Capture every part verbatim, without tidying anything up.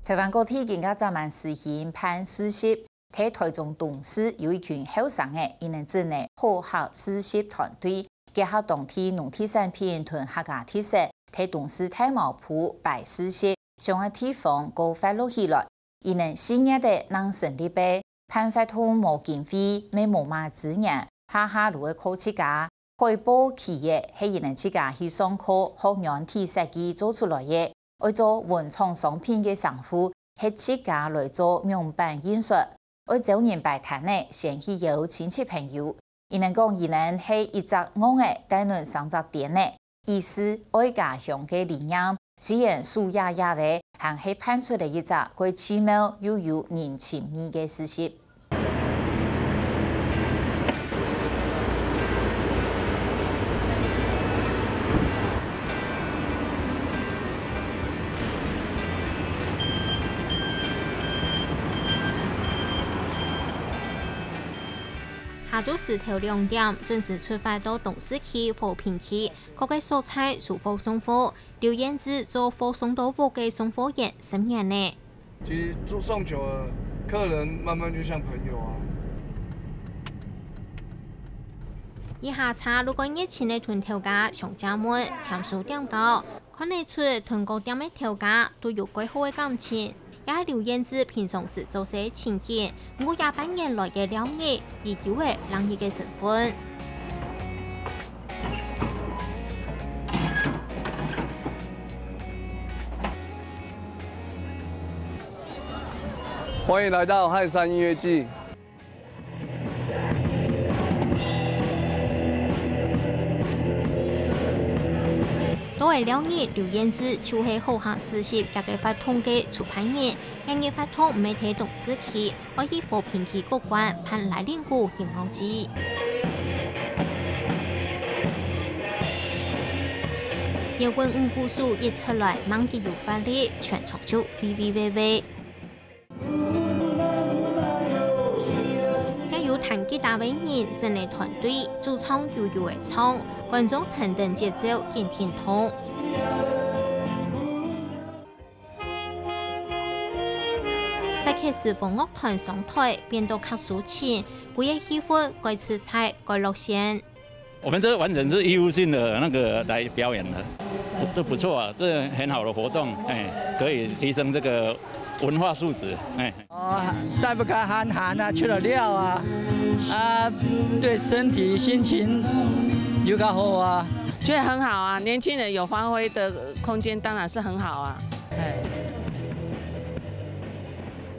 臺灣各地今下正蠻時行辦市集，在臺中東勢有一群後生仔，佢等整个好客市集團隊，結合當地農特產品同客家特色，在東勢大茅埔擺市集，想愛地方過活絡起來。佢等四月仔正成立个，辦活動無經費，乜無麼資源，下下就愛靠自家。海報、旗仔係佢等自家去上課學軟體設計做出來个，愛做文創商品个商戶，係自家來做模板印刷。愛招人擺攤仔，先去邀親戚朋友。佢等講佢等係一隻戇仔帶等三隻癲仔，意思愛家鄉个理念，雖然手野野仔，還係辦出來一隻蓋奇妙又有人情味个市集。 下晝時頭兩點，正式出發到東勢區和平區各个所在收貨送貨。劉彥志做貨送到屋个送貨員十年了。其實做送久了，客人慢慢就像朋友啊。一下車，路過熱情个同頭家相借問，簽收點交，看得出同各店个頭家都有蓋好个感情。 也係劉彥志平常時做事个情形，毋過這半年來个尞日，依舊係冷熱个身份。歡迎來到漢山音樂季。 到了尞日，劉彥志就係好客市集這个活動个主辦人。這日活動毋係在東勢區，愛去和平區各館辦來令鼓音樂祭。搖滾五鼓手一出來，猛烈有活力，全場就微微微微。 該有彈吉他个人整个團隊，主唱悠悠仔唱，觀眾跈等節奏緊停動。煞蹶時和樂團上臺，變到較抒情，歸个氣氛蓋自在、蓋樂線。 我們這完全是義務性的那個來表演的，這不錯啊，這很好的活動，哎，可以提升這個文化素質，哎。哦，帶大家行行啊，出來尞啊，啊，對身體、心情有較好啊。覺得很好啊，年輕人有發揮的空間，當然是很好啊。哎。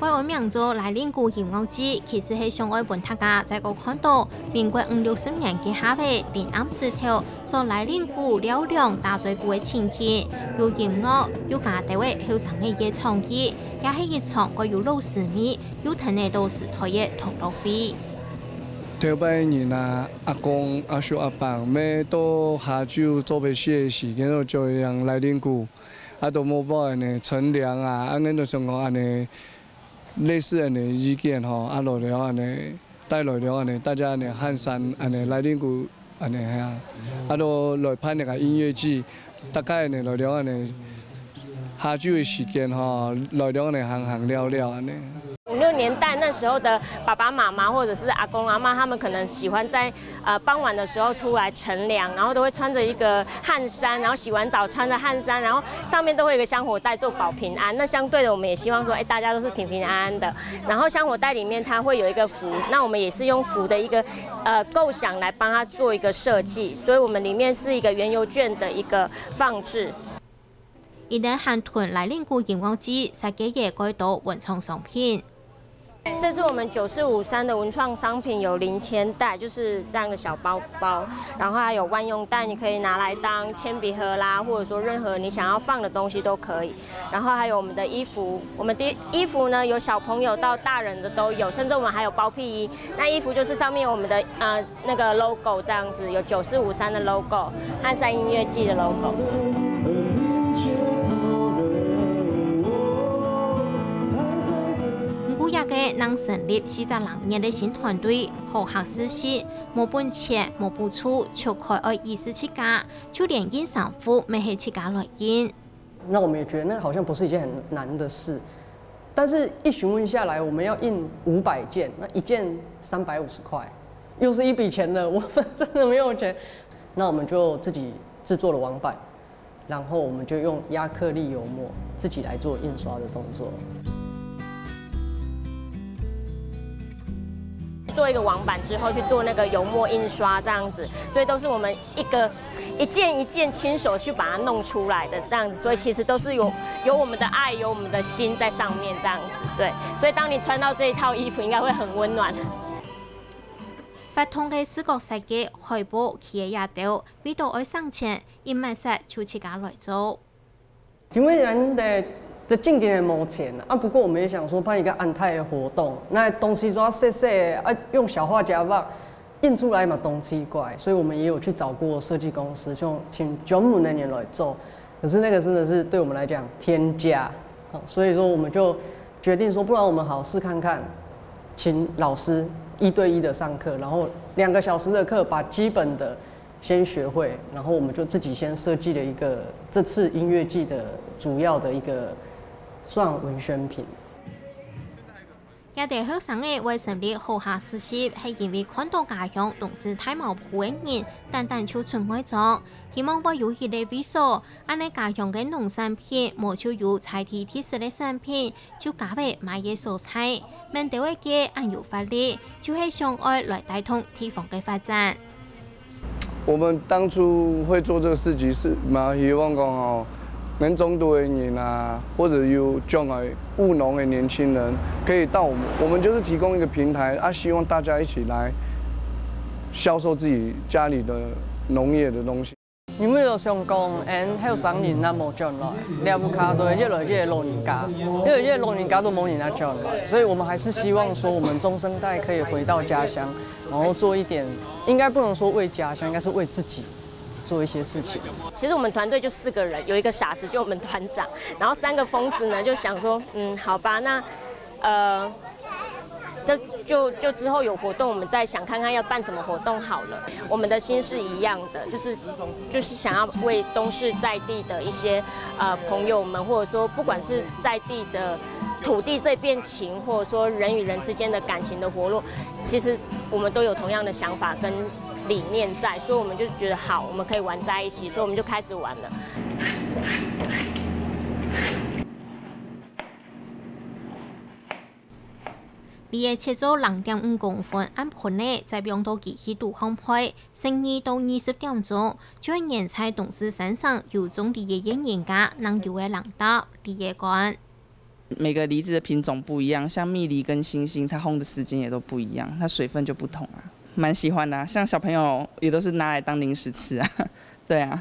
會安名做來令鼓音樂祭，其實係想愛分大家再過看到民國五六十年該下仔臨暗時頭所來令鼓尞涼打嘴鼓个情景，有音樂，又加兜仔後生仔个創意，也係一場蓋有老時味，又跈得到時代个同樂會。頭擺人啊，阿公、阿叔、阿伯，乜到下晝做白事个時間，就會用來令鼓，啊，都無法恁呢乘涼啊，啊，𠊎都想講恁呢 類似恁呢意見吼，啊，來了恁呢，帶來了恁呢，大家恁呢漢山恁呢來令鼓恁呢係啊，啊，都來辦那個音樂祭，大概恁呢來了恁呢，下晝个時間吼，來了恁呢行行尞尞恁呢。五六年代那時候的爸爸媽媽或者是阿公阿嬤，他們可能喜歡在 呃，傍晚的時候出來乘涼，然後都會穿著一個汗衫，然後洗完澡穿著汗衫，然後上面都會有一個香火袋做保平安。那相對的，我們也希望說，哎，大家都是平平安安的。然後香火袋裡面它會有一個符，那我們也是用符的一個，呃，構想來幫它做一個設計，所以我們裡面是一個園遊券的一個放置。 佢等還同來令鼓音樂祭設計了蓋多文創商品。這是我們九四五三的文創商品，有零錢袋，就是這樣的小包包，然後還有萬用袋，你可以拿來當鉛筆盒啦，或者說任何你想要放的東西都可以。然後還有我們的衣服，我們的衣服呢，有小朋友到大人的都有，甚至我們還有包屁衣。那衣服就是上面有我們的，呃， 那個logo這樣子，有九四五三的logo，漢山音樂祭的logo。毋過這個正成立四隻零月个新團隊，好客市集，無本錢、無補助，就開愛依賴自家，就連印衫褲乜係自家來印。 那我們也覺得那好像不是一件很難的事，但是一询问下来，我们要印五百件，那一件三百五十块，又是一笔钱了。我们真的没有钱，那我们就自己制作了网版，然后我们就用压克力油墨自己来做印刷的动作。做一个网版之后去做那个油墨印刷这样子，所以都是我们一个一件一件亲手去把它弄出来的这样子，所以其实都是有有我们的爱，有我们的心在上面这样子，对，所以当你穿到这一套衣服，应该会很温暖。活動个視覺設計、海報、企業夜燈，為到愛省錢，一買煞就自家來做。因為人的的正經的無錢啊，不過我們也想說辦一個恁大的活動，那東西都要細細的啊，用小畫家畫印出來嘛，東西怪，所以我們也有去找過設計公司，就請專門的人來做。可是那個真的是對我們來講天價，好，所以說我們就決定說，不然我們好試看看，請老師一對一的上課，然後兩個小時的課，把基本的先學會，然後我們就自己先設計了一個這次音樂季的主要的一個算文宣品。這兜後生仔會成立好客實習，係因為看到家鄉東勢大茅埔个人，單單就出外庄，希望會有一個位所，恁呢家鄉个農產品，無就有在地特色个產品，就加為賣个所在，免得會个恁有活力，就係想愛來帶動地方个發展。我們當初會做這個市集是蠻希望講吼，恁中途个人啊，或者有將來務農的年輕人，可以到我們，我們就是提供一個平台啊，希望大家一起來銷售自己家裡的農業的東西。因為就想講，𠊎後生人若無轉來，這屋下都會越來越老人家，越來越老人家都無人來轉來，所以我們還是希望說，我們中生代可以回到家鄉，然後做一點，應該不能說為家鄉，應該是為自己做一些事情。其實我們團隊就四個人，有一個傻子，就我們團長，然後三個瘋子呢就想說，嗯，好吧，那呃。這就就之後有活動，我們再想看看要辦什麼活動好了。我們的心是一樣的，就是就是想要為東勢在地的一些呃朋友們，或者說不管是在地的土地這片情，或者說人與人之間的感情的活络，其實我們都有同樣的想法跟理念在，所以我們就覺得好，我們可以玩在一起，所以我們就開始玩了。梨仔切做零點五公分恁盆仔，再放到機器肚項焙，十二到二十點鐘，就係原在東勢山上有種梨仔个人家能有个零嗒，梨仔乾。每個梨子的品種不一樣，像蜜梨跟星星，它烘的時間也都不一樣，它水分就不同啊。蠻喜歡的啊，像小朋友也都是拿來當零食吃啊。對啊。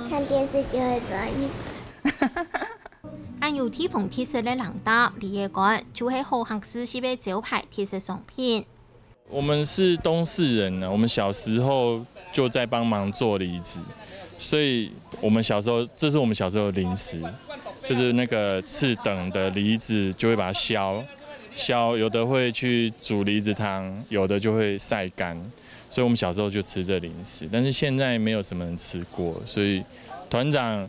看電視就會做一恁有地方特色个零嗒，梨仔乾，就係好客市集个招牌特色商品。我們是東勢人呢，我們小時候就在幫忙做梨子，所以我們小時候，這是我們小時候的零食，就是那個次等的梨子，就會把它削，削，有的會去煮梨子湯，有的就會曬乾，所以我們小時候就吃這零食，但是現在沒有什麼人吃過，所以團長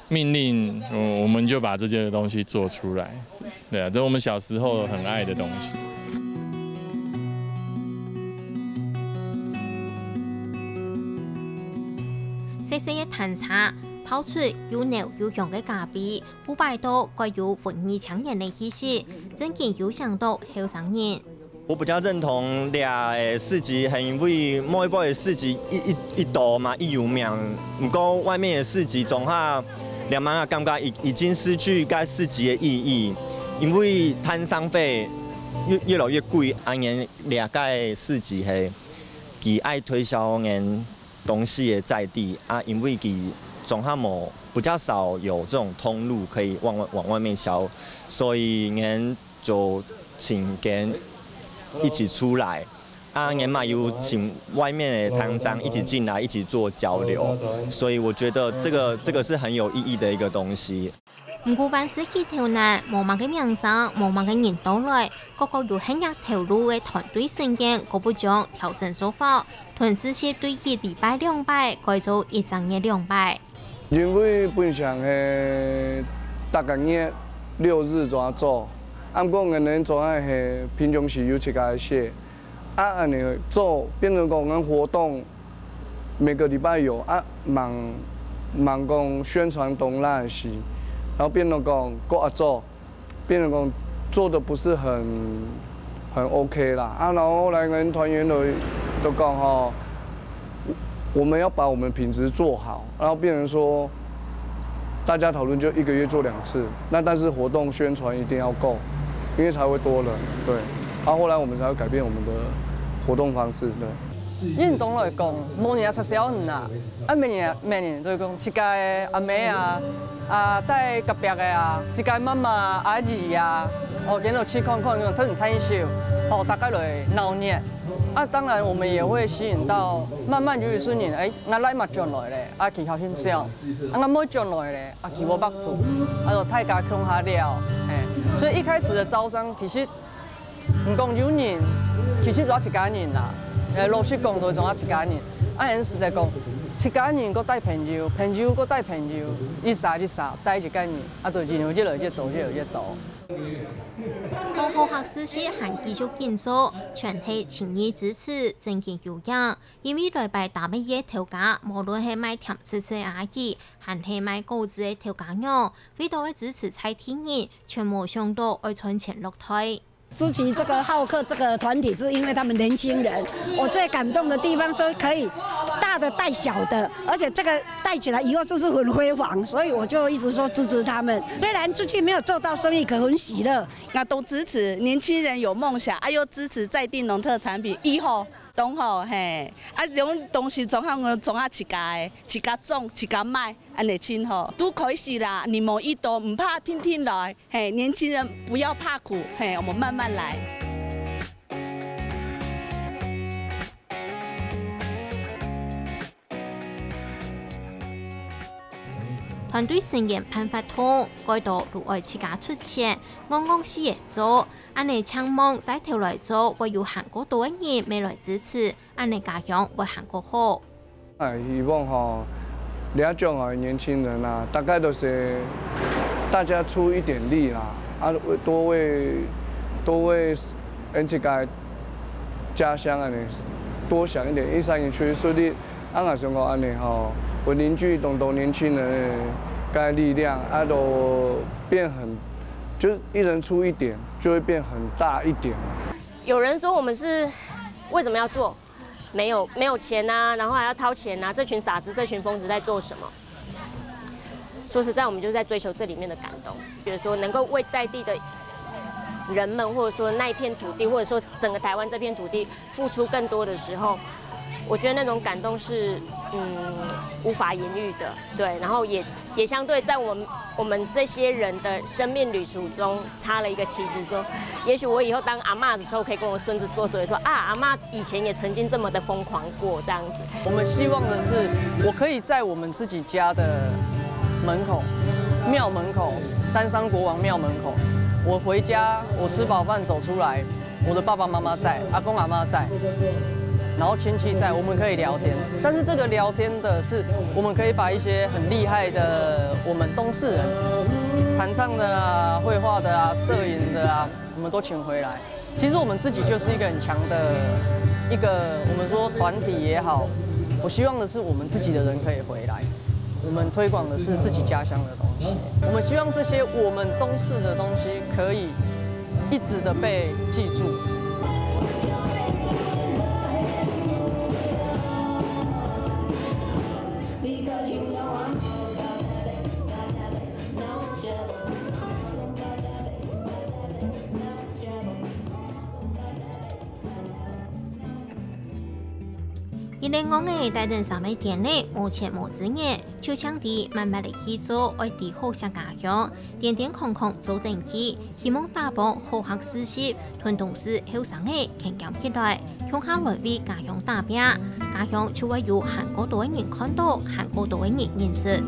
命令，我我們就把這些東西做出來。對啊，這是我們小時候很愛的東西。細細个攤車，泡出又濃又香个咖啡，不擺到蓋有文藝青年个氣息，正經有想到後生人。 我比較認同這个市集，係因為每一擺个市集一一一多嘛，一有名。毋過外面个市集總下，這滿啊感覺已已經失去該市集个意義，因為攤商費越越來越貴，恁樣這个市集係佢愛推銷恁東西个在地啊，因為佢總下無比較少有這種通路可以往外往外面銷，所以恁 就請佢一起出來。啊，恁嘛有請外面的攤商一起進來，一起做交流，所以我覺得這個這個是很有意義的一個東西。毋過萬事起頭難，無麼个名聲，無麼个人到來，各各有恁樣頭路个團隊成員，各不將調整做法，同時係對一禮拜兩擺改做一隻月兩擺。 因為本成係逐個月六日都愛做，啊毋過𠊎等做个係平常時有自家个事，啊恁樣做變成講𠊎活動每個禮拜有，啊吂吂講宣傳當large，然後變成講過啊做，變成講做得不是很很OK啦。啊然後後來𠊎等團員都都講吼，我們要把我們品質做好，然後變成說大家討論就一個月做兩次，那但是活動宣傳一定要夠，因為才會多人，對。啊後來我們才會改變我們的活動方式，對。運動來講，無人會插小人啊，啊每年每年就係講自家个阿姆啊，啊帶隔壁个啊，自家媽媽、阿姨啊，哦，跟佢去看看，講趁趁手，哦，大家來鬧熱。啊當然我們也會吸引到慢慢有一群人，哎，𠊎倈仔轉來咧，啊佢好欣賞，啊𠊎妹轉來咧，啊佢無白做，啊就大家共下尞，嘿。所以一開始的招商其實 毋講有人，其實就係自家人啦。呃，老實講，就係自家人。啊，現時來講，自家人過帶朋友，朋友過帶朋友，一儕一儕帶一個人，啊，就人就越來越多，越來越多。當好客時節還繼續緊做，全係情義支持，真經有影。因為來拜打乜个頭家，無論係賣甜食个阿姨，還係賣果子个頭家娘，為著愛支持在地人，全無想著愛賺錢落袋。 支持這個好客這個團體，是因為他們年輕人。我最感動的地方，說可以大的帶小的，而且這個帶起來以後就是很輝煌，所以我就一直說支持他們。雖然出去沒有做到生意，可很喜樂。那都支持年輕人有夢想，啊又支持在地農特產品，以後當好，嘿，啊用東西總好，我總下自家个，自家種，自家賣，恁樣真好，都可以啦，你無意多，毋怕天天來。 嘿，年輕人不要怕苦，嘿，我們慢慢來。團隊成員辦活動，蓋多都愛自家出錢，戇戇事仔做，恁樣淨望帶頭來做，會有還過多个人乜來支持，恁樣家鄉會還過好。 哎，希望吼，這將來年輕人啊，大概都是大家出一點力啦，啊，多為多為咱自家家鄉恁樣多想一點，一儕人出一出力，啊，𠊎想講恁樣吼，會凝聚當多年輕人个力量，啊，都變很，就是一人出一點，就會變很大一點。有人說我們是為什麼要做？ 没有没有钱啊，然后还要掏钱啊，这群傻子，这群疯子在做什么？说实在，我们就是在追求这里面的感动，觉得说能够为在地的人们，或者说那一片土地，或者说整个台湾这片土地付出更多的时候，我觉得那种感动是嗯无法言喻的，对，然后也也相对在我们我们这些人的生命旅途中插了一个旗子，说，也许我以后当阿嬷的时候，可以跟我孙子说嘴说啊，阿嬷以前也曾经这么的疯狂过这样子。我们希望的是，我可以在我们自己家的门口、庙门口、三山国王庙门口，我回家，我吃饱饭走出来，我的爸爸妈妈在，阿公阿妈在，然后亲戚在，我们可以聊天。但是这个聊天的是，我们可以把一些很厉害的我们东势人，弹唱的啊、绘画的啊、摄影的啊，我们都请回来。其实我们自己就是一个很强的一个，我们说团体也好，我希望的是我们自己的人可以回来。我们推广的是自己家乡的东西，我们希望这些我们东势的东西可以一直的被记住。一零五个帶等三个店呢，無錢無資源，就像在慢慢个去做，愛知好惜家鄉，點點空空做等去，希望打幫好客事業，同東勢後生个牽牽起來，共下來為家鄉打拚，家鄉就會有還過多个人看到，還過多个人認識。